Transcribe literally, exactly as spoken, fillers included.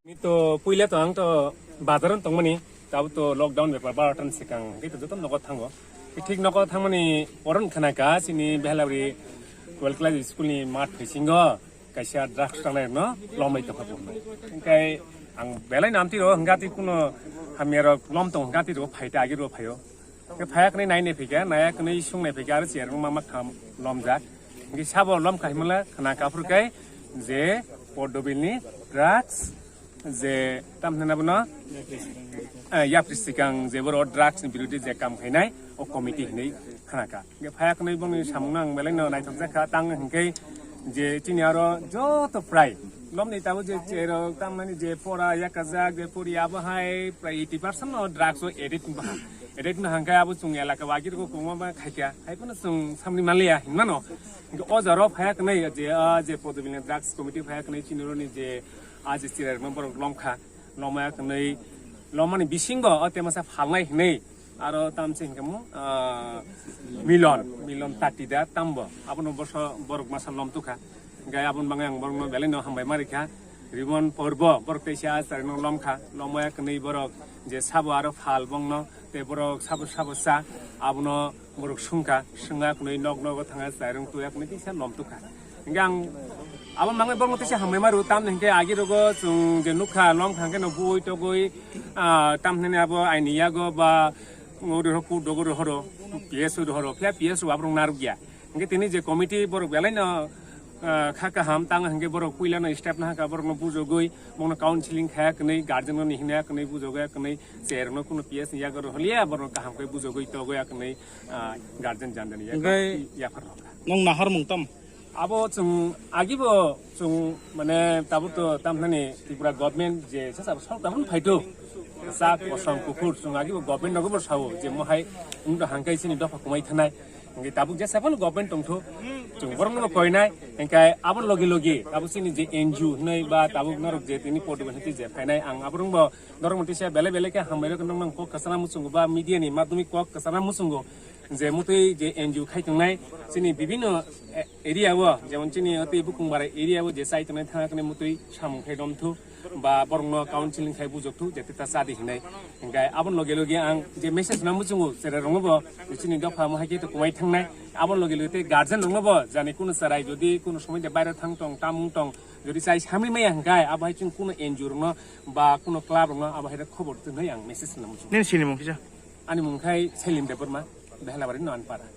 Ni to puila to ang to bazar tongmani, tabo to lockdown bepar baro tan sikang, hingke to joto nogo thango. Thik nogo thangmani oron khana ka, chini Behlauri twelve class school ni mat phesingo kaisa drugs tangnai no lomlai tongkha bo. Hingke ang belai namti ro, hingati kuno hamya rok lom tong, hingati ro phaita agi ro phaio. Ke phaya khnai nai nai phika, naya khnai sung nai phika, aro chair ma mak tham lom jak. Hingke sabo lom khai mala khana kaphur kai je Podobil ni drugs je tam hwnwi bono, eh, yapri sikang je boro drugs ni biruddhe je kam khainai o committee hinwi khana ka. Hingke phaya khnai boni samung no ang belai no naithok jak kha, tang hingke je chini aro joto prai lom ni tabo je chair rok tam nani je pora yakajak je pori abo hai prai eighty percent no drugs o addict wngkha. Edek no hangkai abo chwng elaka o agir ko kwbangma khaikha, hai phano chwng samni manliya hinmano. Hingke o jora o phaya kwnwi je, ah, je Podobil ni drugs committee phaya kwnwi chini roni je, ah, je chwrai rokno borok lomkha, lomaya kwnwi, lomani bisingo o temasa phalnai hinwi aro tamse hingke mo, ah, Milon, Milon Tatida tambo abono boso borok masa lom tukha. Hingke aboni bagwi ang borokno belai no hambai ma rikha. Rimon Porbo, borok teisa chwraino lomkha, lomaya kwnwi borok je sabo aro phal bongno, tei borok sabo sabo cha, abono borok sungkha, swnga kwnwi nok nogo thangya chwrairok tuya kwnwi teisa lom tukha. Hingke ang aboni bagwi borokno teisa hambai ma rw, tamni hingke agi rogo chwng je nukha, lomkha hingke no bui togwi, ah, tam hinwi abo aini yago ba ori rok kut dogo rohoro, P S O rohoro, phiya P S O aborok narwkya. Hingke tini je committee borok belai no, ah, kha kaham tang hingke borok puila no step no haka borok no bujogoi, borok no counseling khaya kwnwi, guardian no hinaya kwnwi, bujogoi kwnwi, chair no kuno P S ni yago roholiya, borok no kaham khe bujogoi togoi kwnwi, ah, guardian jandani yago Hingke yaphar rokha. Nong nahar mung tam? Abo chwng agibo chwng mane tabuk to tamnani Tripura government je sasa sorkar phano phaito. Sa kosong kuphur chwng agibo government nogo bo sao je mohai wngto hangkai chini dopha kumai thanai. Hingke tabuk jesa phano government tongtho, chwng borokno bo koinai, hingke abo logi logi abo chini je N G O hinwi ba tabuk norok je tini Podobil hinwi je phainai, ang aborokno bo norok motisa belai belai khe hambai rok nang nang kok kwchana muchungo ba media ni madhyamik kok kwchana muchungo je mutwi je N G O khai tongnai chini bibinno, eh, area o, jemon chini tei Bukhung Barai area o je chai tongnai thangna tongnai mutwi samung khai romthu. Ba borokno counseling khai bujok thu, je tei ta chadi hinai. Hingke aboni loge loge ang je message no muchungo, chwrai rokno bo chini dopha mo hai khe to kumai thangnai. Aboni loge loge tei guardian rokno bo jani kuno chwrai jodi kuno somoi de baire thang tong, tamung tong, jodi chai samri maya hingkai, abo hai chwng kuno N G O rokno ba kuno club rokno abo hai khobor twnai ang message no muchungo. Nini sini mung kisa? Ani mung khai Selim Debbarma, Behlabari Noanpara.